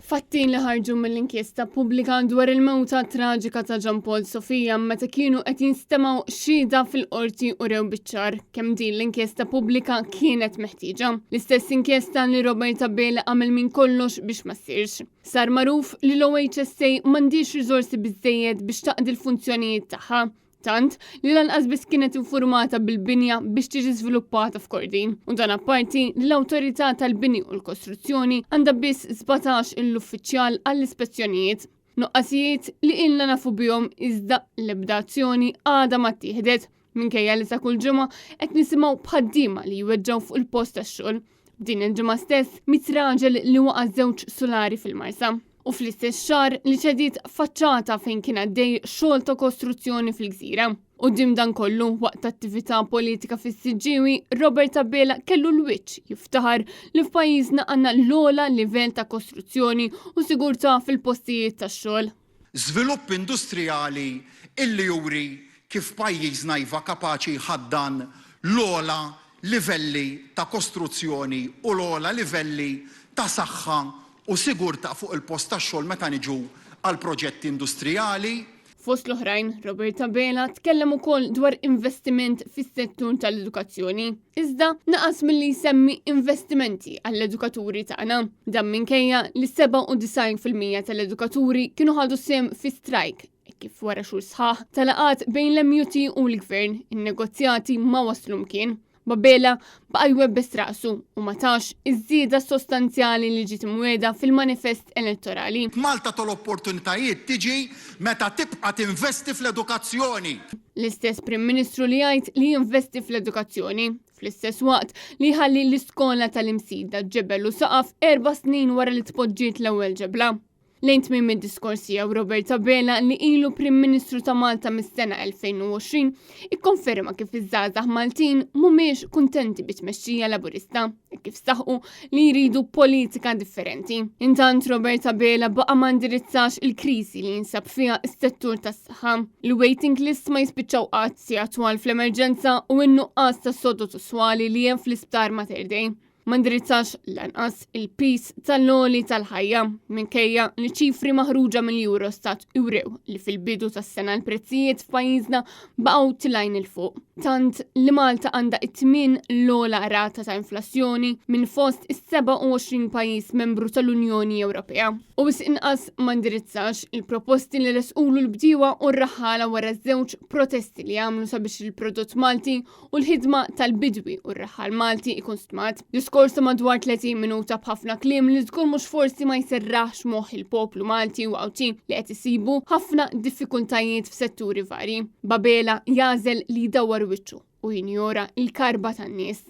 Fatti li ħarġu mill-inkjesta pubblika dwar il-mewta traġika ta' Jean Paul Sofia meta kienu qed jinstemgħu xhieda fil-qorti urew biċ-ċar kemm din l-inkjesta pubblika kienet meħtieġa. L-istess inkjesta li Robert Abela għamel minn kollox biex ma ssirx. Sar magħruf li l-OHSA m'għandhiex riżorsi biżżejjed biex taqdi l-funzjonijiet tagħha tant li lanqas biss kienet infurmata bil-binja biex tiġi żviluppata f'Kordin. U dan apparti li l-Awtorità tal-Bini u l-Kostruzzjoni għandha biss 17 l-uffiċjal għall-ispezzjonijiet. Nuqqasijiet li ilna nafu bihom iżda l-ebda azzjoni għadha ma ttieħdet minkejja li sa kull ġimgħa qed nisimgħu b'ħaddiema li jweġġgħu fuq il-post tax-xogħol. Din il-ġimgħa stess miet raġel li waqa' żewġ sulari fil-Marsa. U fl-istess xahar li ċediet faċċata fejn kien għaddej xogħol ta' kostruzzjoni fil-gżira. Quddiem dan kollu, waqt attività politika fis-Siġġiewi, Robert Abela kellu l-wiċċ jiftaħar li f'pajjiżna għandna l-ogħla livell ta' kostruzzjoni u sigurtà fil-postijiet tax-xogħol. Żvilupp industrijali illi juri kif pajjiżna iva kapaċi jħaddan l-ogħla livelli ta' kostruzzjoni u l-ogħla livelli ta' saħħa u sigurtà fuq il-post tax-xogħol meta niġu għal proġetti industrijali. Fost l-oħrajn, Robert Abela tkellem ukoll dwar investiment fis-settur tal-edukazzjoni. Iżda naqas milli jsemmi investimenti għall-edukaturi tagħna. Dan minkejja li 97% tal-edukaturi kienu ħadu sehem fi strajk kif wara xhur sħaħ ta' laqgħat bejn l-MUT u l-Gvern, in-negozjati ma waslu mkien. B'Abela baqa' jwebbes rasu u ma tax iż-żieda sostanzjali li ġiet imwiegħda fil-manifest elettorali. Malta tal-opportunitajiet tiġi meta tibqa' tinvesti fl-edukazzjoni. L-istess Prim Ministru li jgħid li jinvesti fl-edukazzjoni, fl-istess waqt li jħalli l-iskola tal-Imsida ġebel u saqaf 4 snin wara li tpoġġiet l-ewwel ġebla. Lejn tmiem id-diskors tiegħu, Robert Abela, li ilu Prim Ministru ta' Malta mis-sena 2020, ikkonferma kif iż-żgħażagħ Maltin mhumiex kuntenti bit-tmexxija Laburista e kif saħqu li jridu politika differenti. Intant, Robert Abela baqa' ma indirizzax il-kriżi li jinsab fiha s-settur tas-saħħa. Il-waiting list ma jispiċċaw qatt, sigħat twal fl-emerġenza u n-nuqqas ta' sodod u swali li hemm fl-isptar Mater Dei. Ma indirizzax lanqas il-piż tal-għoli tal-ħajja, minkejja li ċifri maħruġa mill-Eurostat jurew li fil-bidu tas-sena l-prezzijiet f'pajjiżna baqgħu tilgħin 'il fuq. Tant li Malta għandha it-tmien l-ogħla rata ta' inflazzjoni minn fost is-27 pajjiż membru tal-Unjoni Ewropea. U wisq inqas ma indirizzax il-proposti li resqulu l-bdiewa u r-raħħala wara żewġ protesti li għamlu sabiex il-prodott Malti u l-ħidma tal-bidwi u r-raħħal Malti ikun stmat. Diskors ta' madwar 30 minuta b'ħafna kliem li żgur mhux forsi ma jserraħx moħħ il-poplu Malti u Għawdxi li qed isibu ħafna diffikultajiet f'setturi varji. B'Abela jagħżel li jdawwar wiċċu u jinjora il-karba tan-nies.